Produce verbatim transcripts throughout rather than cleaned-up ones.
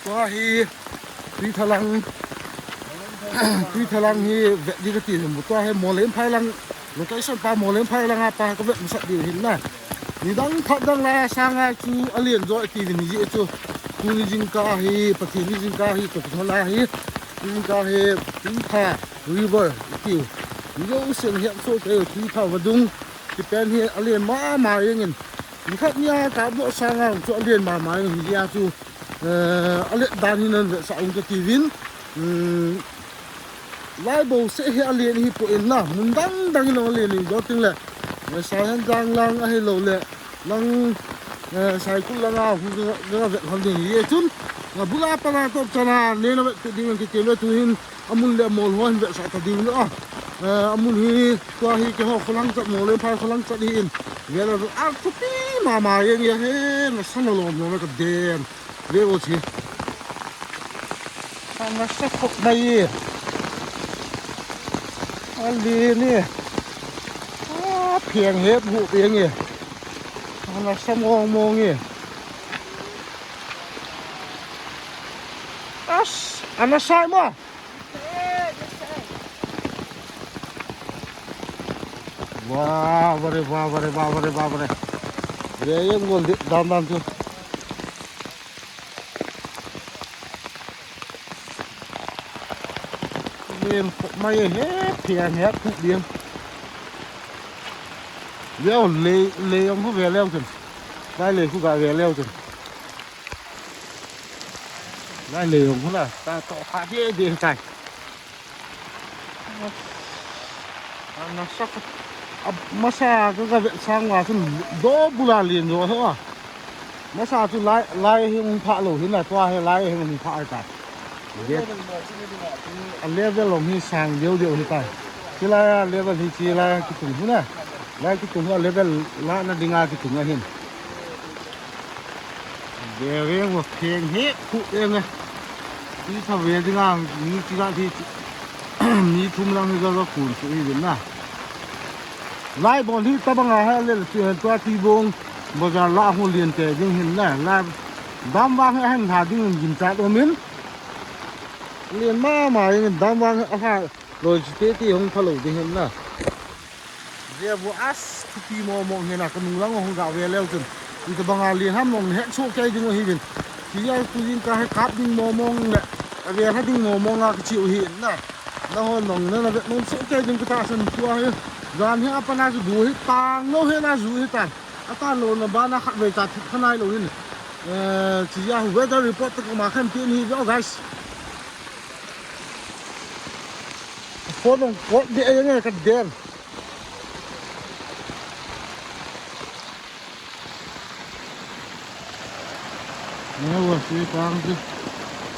Tua hi Tuithalang, Tuithalang hi vet ding kati hin, tua hi Molenphai lang, location pa Molenphai lang a pa ka vet masat ding hin na. Nidang phat dang lai sanga chu alen jo ti ding ji chu. Tuni jingkah hi, Pathen ni jingkah hi, to thon a hi, jingkah hi, Tuitha River ti. Ni jo sen hiam so ke Tuitha vadung, ti pen hi alen mama jeng in. Nikhat nia ka bo sanga chu alen mama jeng hi a chu. Eh, alet dan hi nan vetsah ung kati vin. Hmm, lai bo se hi alen hi po in na, mun dang dang in alen hi jo ting le. Eh, Saihenjang lang ahilou le. Lang, eh, Saikul lang a hu ga, ga vet hon ding hi e chun. Nga bula pa na top chana, ne na vet ding kiti le tu hin. Amun le amol ho hin vetsah ta ding le a. Eh, amun hi, tua hi keiho kholang chat Molenphai kholang chat hi in. Vela a thupi mama jeng a he, nasa lom lom ka den. Ve o chi. Nasa khop mai e. Ali ni. A, pheng hep hu jeng e. Nasa mong mong e. As, ana sai ma. Wah, wah re, wah, wah re, wah, wah re, wah, wah re. Re, ye ngol di, dam, dam chu. Len khop mai he, pheng he, khu ding. Leo, le, le jong khu ve leo chun. Lai le khu ga ve leo chun. Lai le jong khu la, ta to kha de de tai. Ana sa ka, a, masa ka ga ve sang wa chun do bula len jo ho a. Masa chu lai, lai hi hung pha lou hin a, tua hi lai hi hung pha ta. Ye. A level hung hi sang deu deu hi ta. Chi lai a level hi chi lai kitung hu na. Lai kitung hu a level la na dinga kitung a hin. Ve ve mo pheng he khu e na. Ti sa ve dinga mi chi ga ti. Mi thum lang hi ga ga kun su hi na. Lai bon hi tabang a ha le ti hen tua ti bong. Bazar la hung lien te ding hin na. La dam vang he hen ha ding gin chat o min. Lien mama in dam vang a ha loi chi te ti hung pha lou ding hin na. Ve vo as thupi mo mo hin na ka nung lang hung ga ve leu chun. Ti tabang a lien ham nong het so kei ding o hi vin. Ti ya tu jingkah he kap ding mo mo le. A ve ha ding mo mo nga ka chi u hi na. Na hon nong na na ve nong so kei ding ka ta san tua hi. Jan hi apa na ju du hi tang lo hi na ju hi ta. Ata lo na ba na khat ve ta thik khanai lo hin. Eh, chi ya weather report ta kama khan tin hi ve guys. Phone on call de nge ka den. Nge wa si pang si.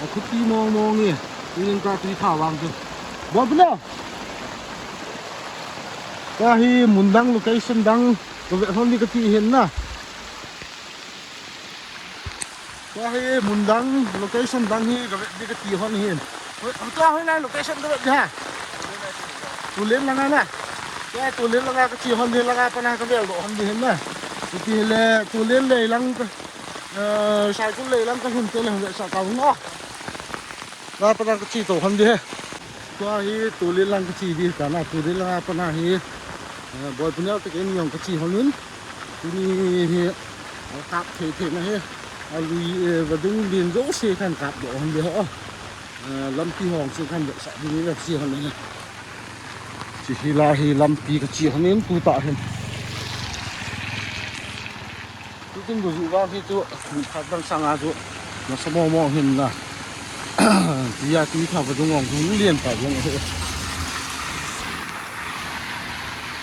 A thupi mong mong nge. Tuin ka tui kha wang si. Bon pina. Ka hi mun dang location dang. Ka ve hon ni ka ti hin na. Tua hi mun dang, location dang hi ka vet di ka ti hon hin. Tua hi lai location ka vet di ha. Tulen langa na. Tua Tulen langa ka chi hon di langa pana ka vel do hon di hin na. Ti le Tulen le lang ka, eh, Saikul le lang ka hin te le hon sa ka hon. Langa pana ka chi to hon di he. Tua hi Tulen lang ka chi di ta na, Tulen langa pana hi, eh, boi punya te ke ni hon ka chi hon hin. Tuni hi, a kap thei thei na hi. A lui, eh, vadung din jo se khan kap do hon de ho. Eh, lampi hong se khan do sa din la se hon na. Chi hi la hi lampi ka chi hon in tu ta hin. Tu tin bu ju vang hi chu, khat dang sang a chu. Na sa mo mo hin na. Ti ya ti kha vadung hong hung lien pa hong he.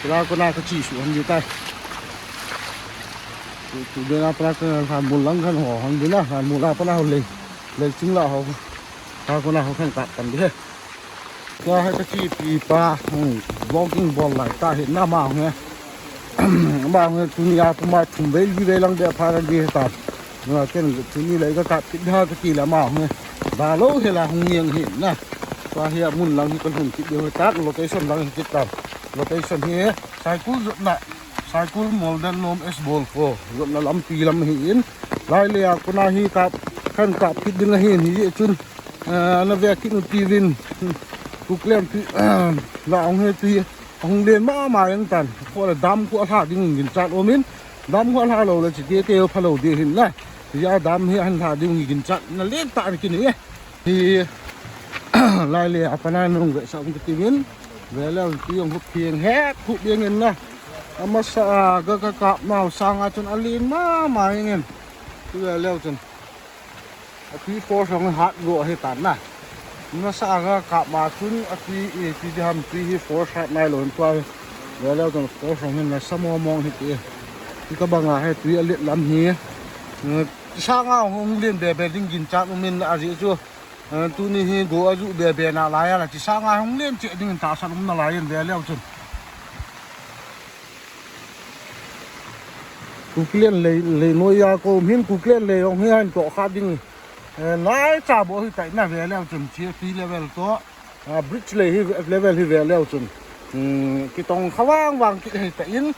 Kila ko na ka chi su hon di tai. Tu, tu de na pra ka han mul lang khan ho hang de na, han mul a pa na ho le. Le chung la ho. Ha ko na ho khan ka tan de. Ka ha ka chi pi pa, hmm, vlogging bol lai ta he na ma he. Ma he tu ni a tu ma thum ve li ve lang de pha de ta. Na ken tu ni le ka ka pi da ka ti la ma he. Ba lo he la hung niang he na. Ka he mun lang hi ka lhun ti de ta location lang hi ti ta. Location hi Saikul jot na. Saikul Molden nom S Bol ko, jot na lampi lam hi in. Lai le a kona hi kap, Kan kap kit ding ahin, hijeh chun, ah, na ve kit u tivin. Kuklen tui, ah, la hung he tui, hung len mama jeng tan. Kho le dam khu alha ding ginchat umin, dam khu alha lou le chite te phalou ding ahin na. Hijeh a dam hi ahin lha ding ginchat na len tah in kine e. Hi, lai le a pana nung ve sa ung kit tivin. Ve leu tui jong khu pheng het khu beng in na. Amasa a ga ka kap nau sanga chun alen mama jeng in. Tui ve leu chun. A tui force jong hat go ahi tan na. Nasa a ga kap ma chun a tui, eh, tui di ham tui hi force hat nai lou in tua hi. Ve leu chun force jong hin nasa mong mong hi ti. Ti ka banga hi tui alet lam hi. Eh, sanga hung len be be ding ginchat umin ajeh chu. Eh, tuni hi go aju be be na lai a la. Ti sanga hung len che ding tahsan um na lai in ve leu chun. Kuklen lei, lei noiya ko um hin Kuklen lei jong hi ahin toh kha ding. Eh, nai cha bo hi tai na ve leu chun chi sea level to, ah, bridge lei hi ve-, level hi ve leu chun. Hmm, kitong kha vang vang kit hi tai in.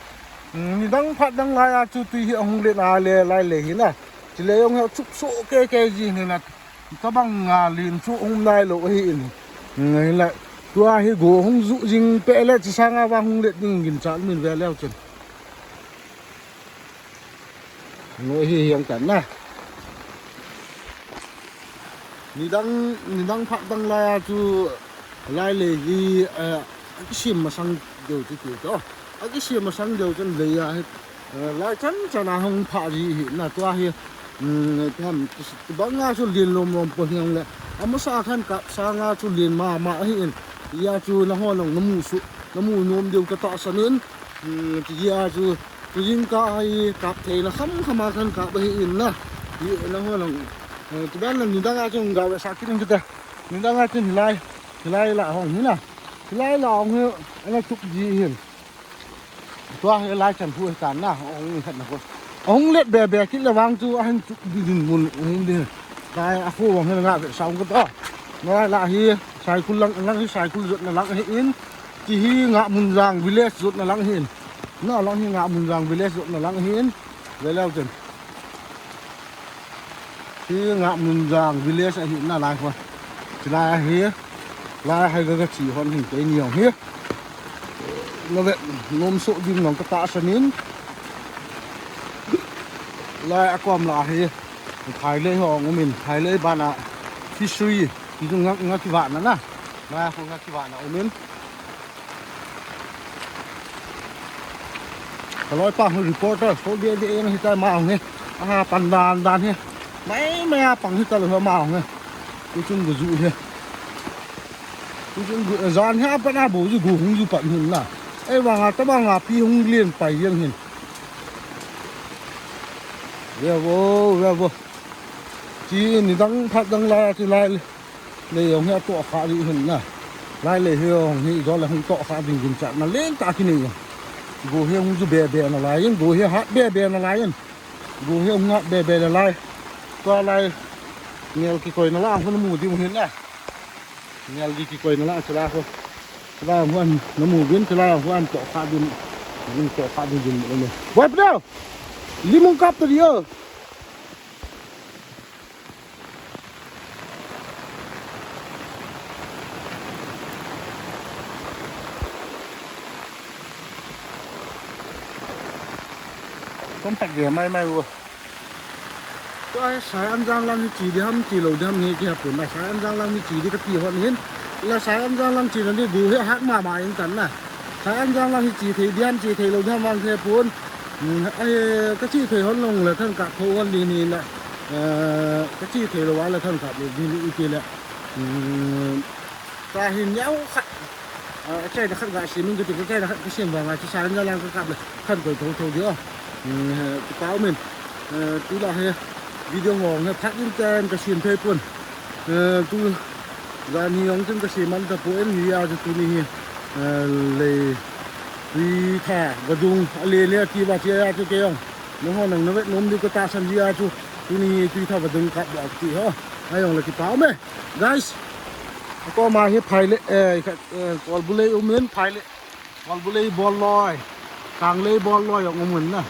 Hmm, nidang phat dang lai a chu tui hi ahung len a le lai lei hi na. Chi lei jong hi achup so ke ke ji hi na. Tabang nga len chu um nai lou ahi in. Ngai la. Tua hi go hung ju jing pe le chi sanga vang hung let ding ginchat min ve leu chun. Noi hi hiang tan na. Nidang, nidang phat dang lai a chu lai lei hi, eh, akisem masang deu chu ti to. Akisem masang deu chun lei a hi, eh, lai chan chan a hung pha ji hi na tua hi, um, ti ham, ti banga chu len lom lom po hiang le. Amasa khan kap sanga chu len mama ahi in. Hijeh a chu nahon jong namu su, namu nom deu ka tahsan in. Um, ti hijeh a chu Tujing ka hi kap theina kham kham a kan kap ahi in na. Hi na ho lang. Eh, tu dan lang nidang a chung ga ve sa kit in kita. Nidang a chung hilai. Hilai la hong hi na. Hilai la hong hi ana tup ji hin. Tua hi lai chan hu hi tan na. Hong hi khat na ko. Hong let be be kit le vang chu a hin tup di din mun hong di. Kai a khu vang hi nga ve sa hong ka ta. Nga la hi Saikul lang, lang hi Saikul jot na lang hi in. Ti hi Ngahmunjang village jot na lang hin. Na lang hi Ngahmunjang village jot na lang hin. Ve leu chun. Hi Ngahmunjang village ahi na lai ho. Chi lai ahi. Lai hai ga ga chi hon hin keini jong hi. Na ve nom so dim nong ka tahsan in. Lai a kom la hi. Phailei ho ngum in phailei bana fishery. Ti jong nga, nga kivah na na. Lai ho nga kivah na um in. Ka loi pa hu reporter, so dia dia yang hitai ma hong he. Aha, pan dan dan he. Mai mai a pang hitai lo ma hong he. Tu chung gu ju he. Tu chung gu jan he a pan a bo ju gu hung ju pan hin na. Ei vang a ta vang a pi hung lien pai yang hin. Ve vo, ve vo. Chi nidang phat dang lai, chi lai. Lei jong hi atoh kha ding hin na. Lai lei hi jong hi jol le hung toh kha ding ginchat na lentah kinei jong. Go hi hung ju be be na lai in, go hi hat be be na lai in. Go hi hung hat be be na lai. Tua lai. Ngel kikoi na la hung mu ding hin na. Ngel di kikoi na la chu la ho. Chu la hung an na mu ding, chu la hung an toh kha ding. Hung toh kha ding ding mo. Wai pdeo. Limung kap ta dio. Kom tak dia mai mai wo. Tua hi Sai Anjang lang hi chi di ham, chi lo di ham hi ki hapun na. Sai Anjang lang hi chi di ka ti hon hin. La Sai Anjang lang chi na di gu hi hat ma ma in tan na. Sai Anjang lang hi chi thei di ham, chi thei lo di ham vang thei pun. Hmm, ai, ka chi thei hon long le than ka tho hon di ni na. Eh, ka chi thei lo wa le than ka lo di ni u ti le. Hmm, ta hin yau khat. Ah, achaina khat ga simin kati, achaina khat kasim vanga chu Sai Anjang lang ka kap le khan koi tho tho di o. Hmm, eh, kipa umin. Eh, tu la hi video ngong hi phat in ten kasim thei pun. Eh, tu jan hi jong chun kasim man ta pon, hijeh a chu tuni hi, eh, lei tui tha vadung a le le ti va chi a chu kei jong. Nangho nang na vet nom di ka tahsan hijeh a chu tuni hi tui tha vadung kap da ti ho. Ai jong le kipa ume. Guys, koma hi phailei, eh, eh, kolbulei umin phailei. Kolbulei bol loi. Kanglei bol loi jong umin na.